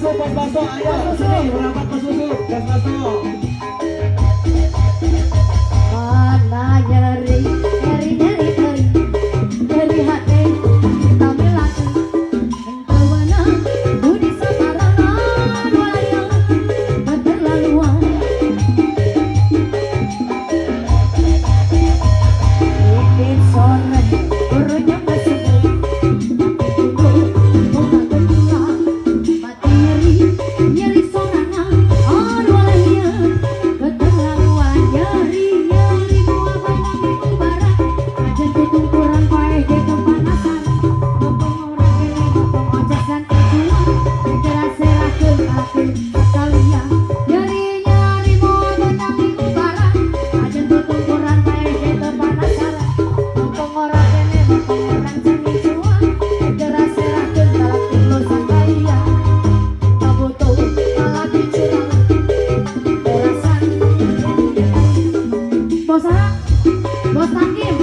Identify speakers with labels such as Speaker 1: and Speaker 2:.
Speaker 1: Susu, Bos Baso, ayo sini merapat Bos Susu, Bos Baso.
Speaker 2: Mana nyeri, nyeri nyeri nyeri, nyeri hati, tamilakeun. Kawana budi sabaran wayang keterlaluan. Titip sore, gurunya masih buka gula, mati nyeri, nyeri sorangan, aduh alahnya, keterlaluan nyeri, nyeri moal beunang ibu barang, aja tutungkuran paeh ge kepanasan, mumpung ora kene mumpung oces dan kecuan, dikira-serakeun kaki sekalian, nyeri nyeri moal beunang ibu barang, aja tutungkuran paeh ge kepanasan, mumpung ora kene mumpung orang cengicuan, dikira-serakeun kalaki lo sakalian, kabutuh kalaki curang, orasan. Bos Bos Takim.